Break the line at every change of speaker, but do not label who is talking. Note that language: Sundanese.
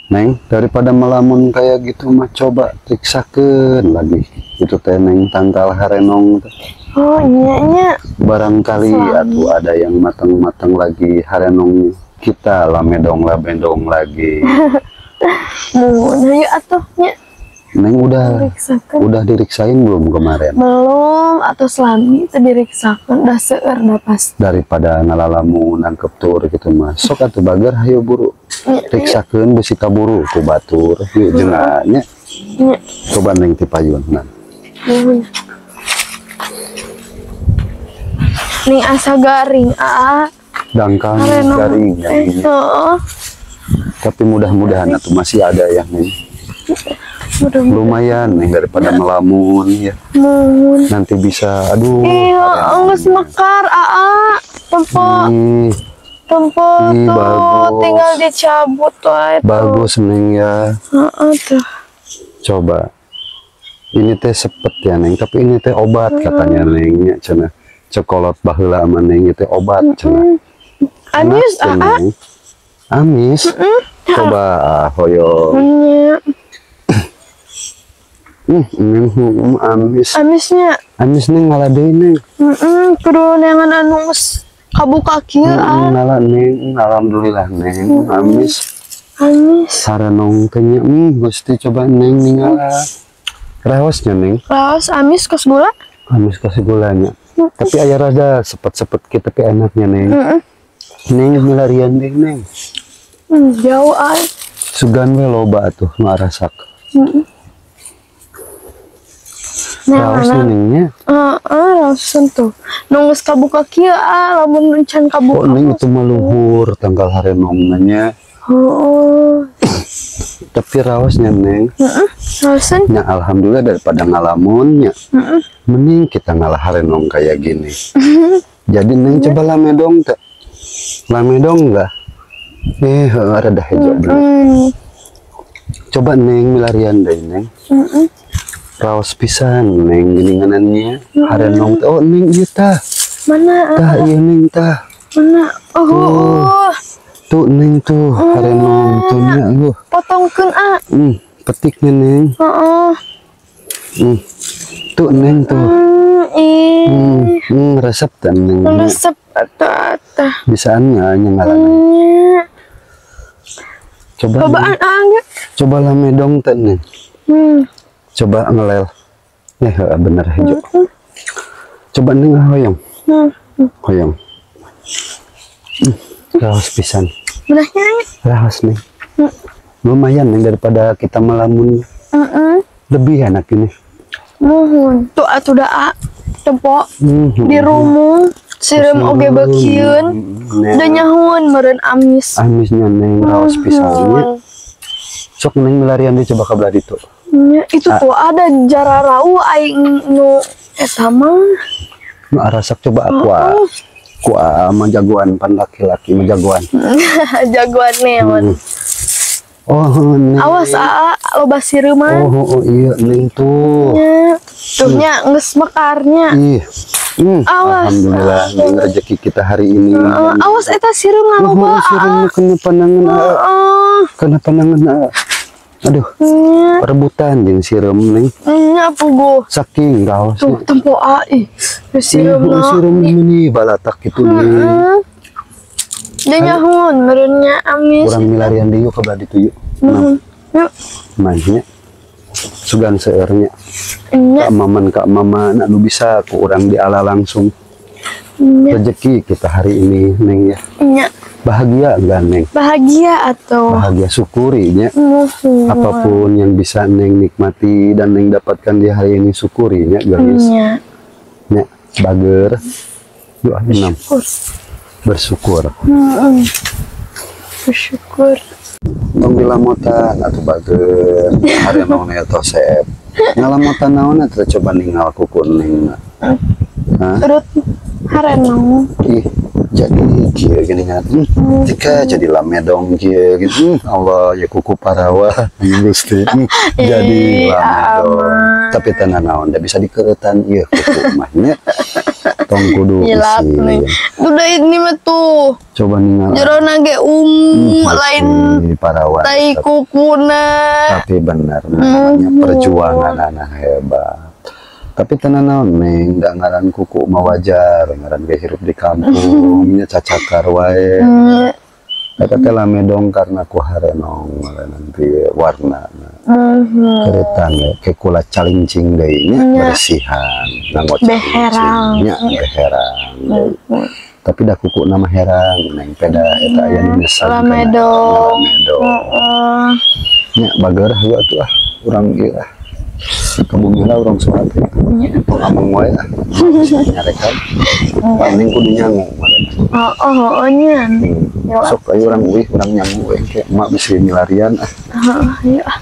Neng, daripada melamun kayak gitu mah coba periksakeun lagi. Itu teh Neng tangkal harenong teh.
Oh iya nya.
Barangkali atuh ada yang matang-matang lagi harenongnya. Kita lamedong-lamedong lagi.
Mun hayu atuh nya.
Neng udah diriksain belum kemarin?
Belum, atau selami itu diriksakan udah seueur dah pasti.
Daripada ngalalamu nangkep tur gitu mah. Sok atuh bager hayu buru. Riksakeun besi kaburu ku batur. Yuk jeung nya. Coba Neng ti payun.
Nuhun. Ning asa garing aa.
Dangkal garing ya. Tapi mudah-mudahan atuh masih ada ya Neng. Lumayan nih daripada melamun ya.
Mun.
Nanti bisa aduh.
Iya, geus mekar aa. Tempo. Tempo tuh bagus. Tinggal dicabut wae.
Bagus Neng ya.
Heeh tuh.
Coba. Ini teh sepet ya Neng, tapi ini teh obat katanya Neng nya cenah. Cokolot baheula mah Neng itu obat cenah.
Amis aa.
Amis. Coba hoyong. Amis.
Amisnya.
Amis Neng ngalah deui Neng.
Kudu neangan anu geus kabuka kieu ah.
Ngalah Neng, alhamdulillah Neng, amis.
Amis.
Sarenong teh nya, Gusti coba Neng ningala. Raosnya Neng.
Raos amis kos gula.
Amis kos gulanya. Tapi aya rada sepet-sepet kieu tapi enaknya Neng. Neng milarian deui Neng.
Jauh ah.
Sugan we loba atuh nu arasak. Raosnya Nengnya.
Raosan tuh. Nu geus kabuka kieu ah, lamun can kabuka.
Oh, Neng itu mah luhur tanggal harenongna nya.
Oh.
Tapi raosnya Neng.
Raosan.
Ya alhamdulillah daripada ngalamunnya. Mending kita ngalah harenong kayak gini. Jadi Neng coba lamedong teh. Lamedong enggak? Rada hejo bener. Coba Neng milarian deui Neng. Raos pisan Neng geuninganannya harenong teh. Oh Neng ieu tah.
Mana?
Tah ieu Neng tah.
Mana? Oh.
Tuh Neng tuh harenong tuh nya lu.
Potongkeun ah.
Petiknya Neng.
Heeh.
Tuh Neng tuh. Resep teh Neng.
Resep atuh tah.
Bisaan nya ngalah Neng. Coba.
Cobaan ah.
Coba lamedong teh Neng. Coba ngelel. Bener hejo. Coba Neng hoyong. Hoyong. Raos pisan.
Benahnya.
Raos Neng. Lumayan Neng daripada kita melamun. Lebih enak ini.
Muhun. Tuh atuh daa tempo di rumung sireum oge beukieun. Da nyahueun meureun amis.
Amisnya Neng raos pisan nya. Sok Neng milarian deui coba ka belah ditu.
Nya itu tuh ada jararau aing nu eta mah.
Nu arasak coba aku ku mah jagoan pan laki-laki mah jagoan.
Jagoan neon.
Oh, Neng.
Awas aa loba sireuman.
Oh, iya Neng tuh.
Nya. Tuh nya geus mekarnya.
Ih.
Awas.
Alhamdulillah Neng rezeki kita hari ini.
Awas eta sireumna loba.
Sireumna kena panangan. Kena panangan. Aduh. Perebutan jeung sireum Neng.
Nya puguh.
Saking raosnya.
Tuh tempo a ih. Sireumna.
Sireum ini balatak kitu Neng.
Dia nyahun, merenya amis.
Kurang milarian deui ka belah ditu yuk.
Yuk.
Mainnya. Sugan seueurnya. Kak maman kak mama anu bisa ku urang diala langsung. Rezeki kita hari ini Neng ya.
Nya.
Bahagia enggak Neng?
Bahagia atau?
Bahagia syukuri nya. Apapun yang bisa Neng nikmati dan Neng dapatkan di hari ini syukuri nya guys.
Nya.
Nya bager. Yuk enam. Bersyukur.
Bersyukur.
Tong dilamotan atuh bager. Harenong tosep. Ngalamotan naon atuh coba ningal kuku Neng. Hah?
Urut harenong.
Ih, jadi Kieu gini kan. Jika jadi lamedong kieu gitu. Allah ya, kuku parawa Gusti. Jadi
Ih,
lamedong.
Aman.
Tapi teu nanaon da, bisa dikeretan ieu kuku mah nya. Tong kudu
Hilap
isin.
Nih. Udah, ini mah tuh.
Coba ningal.
Jerona ge ungu, lain
parawan.
Tai kukuna.
Tapi benar, namanya perjuangan anak hebat. Tapi teu nanaon, Neng, da ngaran kuku mah wajar, ngaran ge hirup di kampung, nya cacakar wae. Eta teh lamedong karena ku harenong nanti warna. Keretan ya, ke kula calincing deui nya, bersihan, nganggo
Beherang.
Nya, beherang deui. Tapi dah kuku nama herang, Neng, peda eta aya nu nyesal.
Lamedong.
Lamedong.
Heeh.
Nya, bager, hayu atuh ah, urang ieu ah. Ka bumi lah urang sholat ya. Tong ameng wae ah. Nyarekan. Paling kudu nyangu.
Oh, oh, nya.
Sok ayo urang uih, urang nyangu we ke emak bisa milarian ah.
Heeh, ayo ah.